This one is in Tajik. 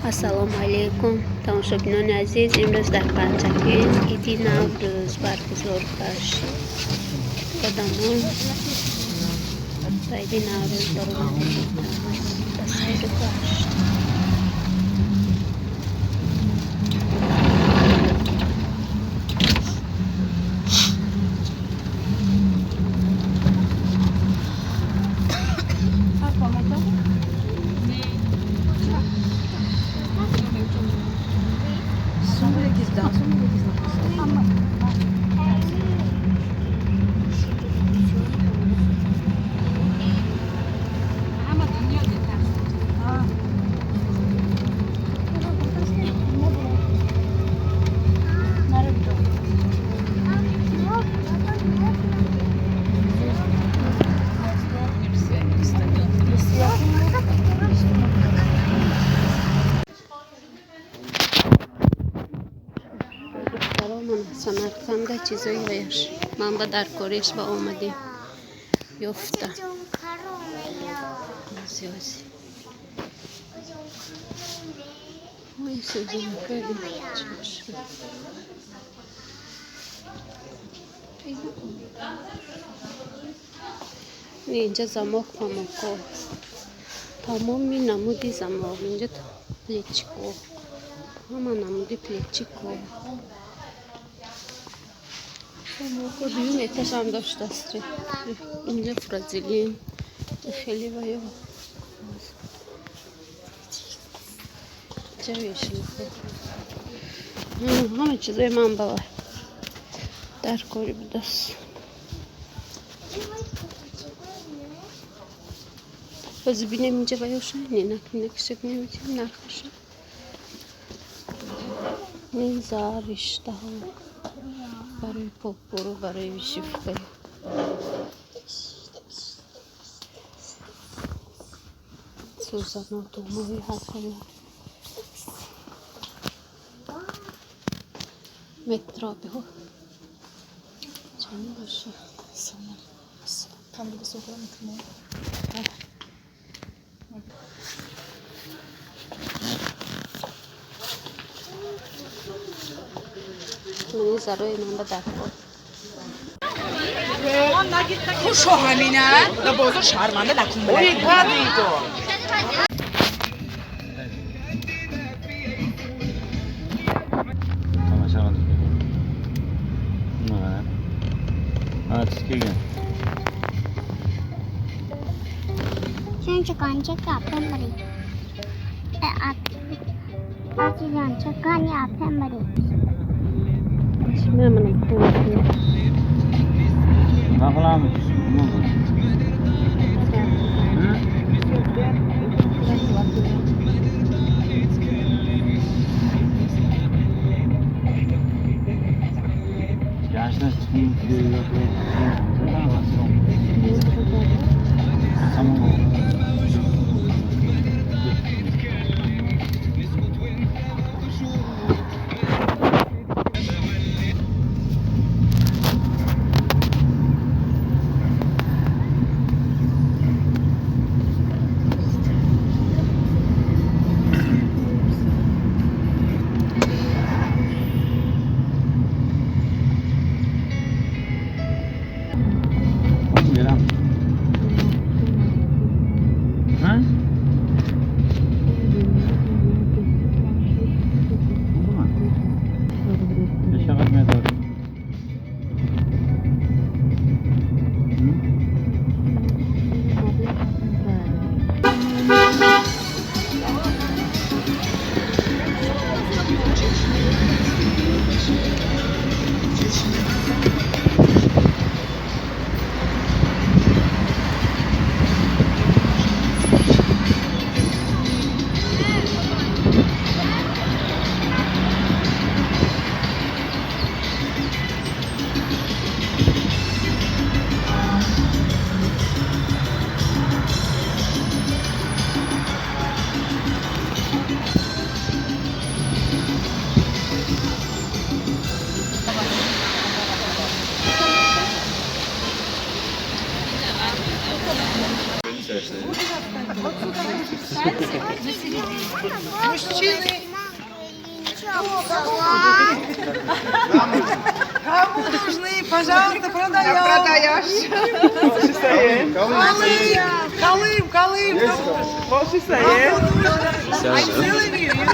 Ассалому алайкум, тамошобинони азиз. Имрӯз дар Панҷакент иди Наврӯз баргузор гашт. Одамон ба иди Наврӯз баромада буданд, ба сайру гашт. Духтаро, ман Самарқанда чизои ваяш ман ба даркориш ба омадем, ёфта. Ози, ози. Ой, сӯзанакаи чашм. Инҷа замок памоко, тамоми намуди замок инҷа, плечико, ҳама намуди плечико. Замоко дуюм этажам доштааст. Инҷа фуразилин хеле ваё инҷа вешалка, ҳама чизои ман ба даркорӣ будааст. Ҳозир бинем, инҷа ваёша ненак минакиша бинем, нархаша. Ин зар риштаҳо барои попуру, барои вышивка, сӯзано, тӯғмаҳои ҳар хела, метробиҳо чанд бошад? Kan du besöka dem inte mer? Мани зарои ман ба даркор. Хуш ҳамина да бозор шарманда накун. Ой, кадри то. Tomosha qildik. Nima? Artist kelgan. 춘추관 체크 앞에 머리. 앞 어지간 체크하니 앞에 머리. Mana pul. Nima qilamiz? Nima bu? Hı? Yashlash. Tamam. Beramiz. Ha? Bo'ldimi? Yashag'at metr. Hı? Мужчины. Кому нужны, пожалуйста, продаем. Продаешь. Калым, калым, калым. Кому нужно? Они целыми.